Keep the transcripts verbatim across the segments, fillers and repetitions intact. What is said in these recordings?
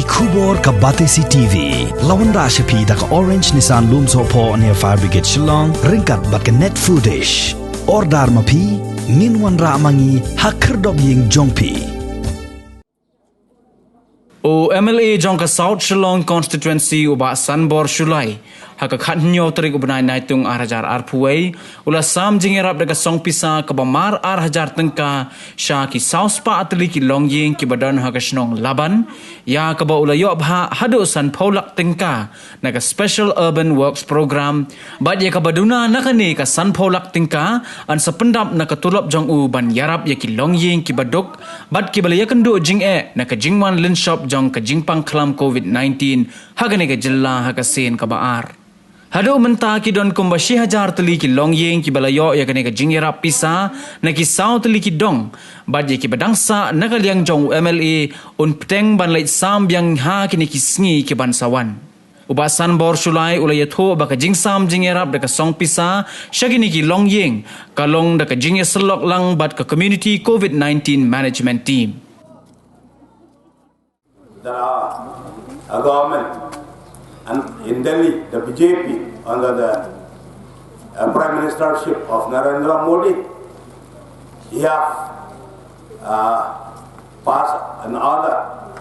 Khubor ka Batesi T V. La wanrah sha phi da ka Orange Nissan Lumsohphoh near Fire Brigade Shillong, ryngkat bad ka Net Foodish. Order ma phi, ngin wanrah ma ngi ha khyrdop ïing jong phi. U M L A jong ka South Shillong Constituency u Bah Sanbor Shullai, ha ka khathynñiew tarik u bnai Naitung ar hajar arphew wei, u la sam jingïarap da ka song pisa kaba mar ar hajar tyngka sha ki saw spah tylli ki longïing kiba don ha ka shnong Laban, ïa kaba u la ïoh bhah haduh sanphew lak tyngka na ka Special Urban Works Program, bad ïa kaba duna na kane ka sanphew lak tyngka yn sa pyndap na ka tulop jong u ban ïarap ïa ki longïing kiba duk bad kiba la ïakynduh jingeh na ka jingwan lynshop jong ka jingpang khlam covid nineteen ha kane ka jylla ha ka sien kaba ar. Haduh mynta ki don kumba shi hajar tylli ki longïing kiba la ïoh ïa kane ka jingïarap pisa na ki saw tylli ki dong, bad ïa kiba dang sah na ka liang jong u M L A un pteng ban leit sam biang ha kine ki sngi ki ban sa wan. U Bah Sanbor Shullai u la ïathuh ba ka jingsam jingïarap da ka song pisa sha kine ki longïing ka long da ka jingïasyllok lang bad ka Community covid nineteen Management Team. There are a government and in Delhi, the B J P, under the uh, Prime Ministership of Narendra Modi, he have uh, passed an order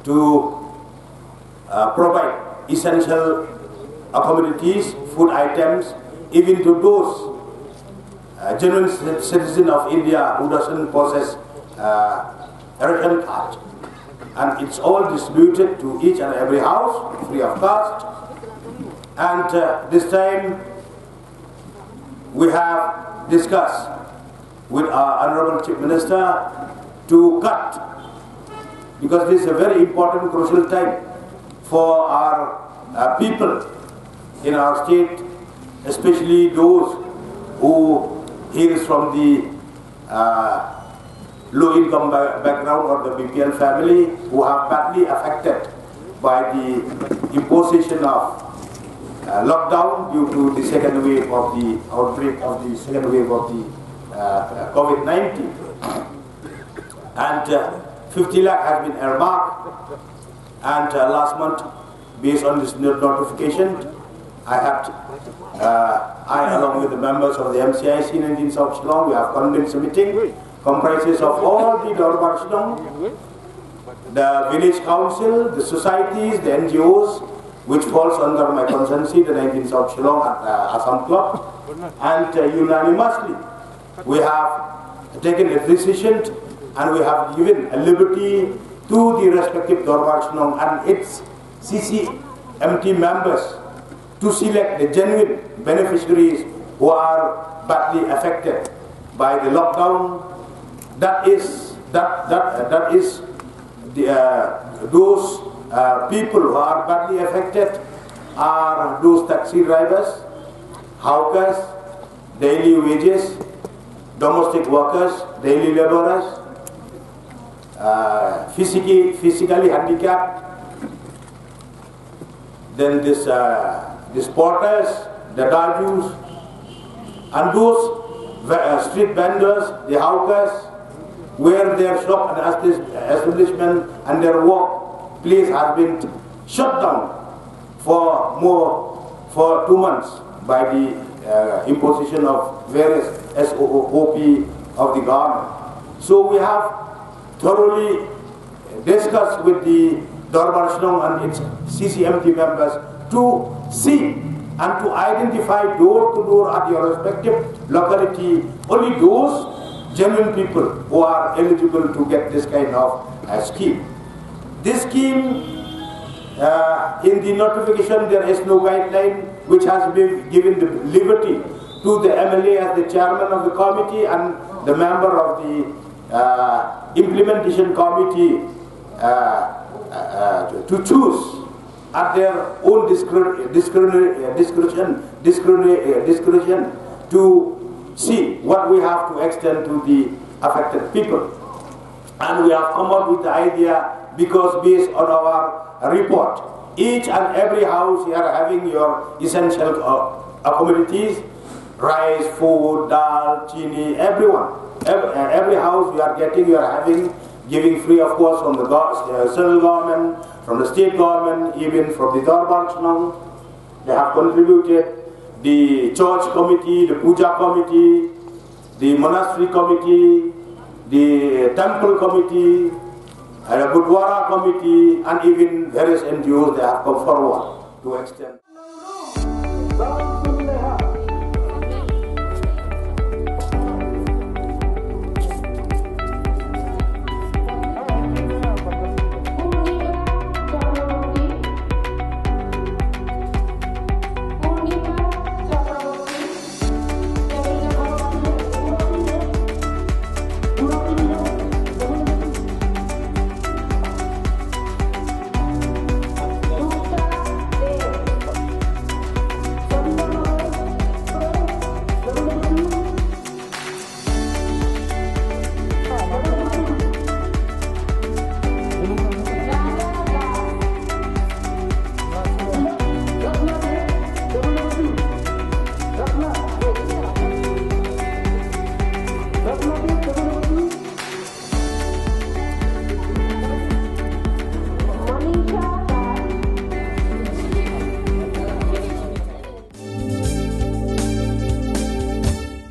to uh, provide essential commodities, food items, even to those uh, genuine ci- citizen of India who doesn't possess uh, a ration card. And it's all distributed to each and every house free of cost. And uh, this time we have discussed with our Honorable Chief Minister to cut, because this is a very important, crucial time for our uh, people in our state, especially those who hail from the uh, low income ba- background or the B P L family who are badly affected by the imposition of uh, lockdown due to the second wave of the outbreak of the second wave of the uh, covid nineteen. And uh, fifty lakh has been earmarked. And uh, last month, based on this no- notification, I had, uh, I along with the members of the M C I C nineteen South Shillong, we have convened a meeting comprises of all the Dorbar Shillong, the village council, the societies, the N G Os, which falls under my constituency, the nineteen South Shillong at uh, Assam Club, and uh, unanimously we have taken a decision and we have given a liberty to the respective Dorbar Shillong and its C C M T members to select the genuine beneficiaries who are badly affected by the lockdown. That is that that that is the, uh, those uh, people who are badly affected are those taxi drivers, hawkers, daily wages, domestic workers, daily laborers, uh, physically, physically handicapped, then this, uh, the porters, the dajus, and those ve- uh, street vendors, the hawkers, where their shop and estab- establishment and their work place has been shut down for more for two months by the uh, imposition of various S O O P of the government. So we have thoroughly discussed with the Dorbar Shillong and its C C M T members to see and to identify door to door at your respective locality only those genuine people who are eligible to get this kind of uh, scheme. This scheme, uh, in the notification, there is no guideline which has been given the liberty to the M L A as the chairman of the committee and the member of the uh, implementation committee uh, uh, to choose at their own discre- discre- discretion, discre- discretion to see what we have to extend to the affected people. And we have come up with the idea because based on our report, each and every house you are having your essential uh, commodities, rice, food, dal, chini, everyone. Every, every house you are getting, you are having giving free of cost from the go- uh, central government, from the state government, even from the Dorbar Chnong. They have contributed, the church committee, the puja committee, the monastery committee, the temple committee, and the Gurdwara committee, and even various N G Os, they have come forward to extend.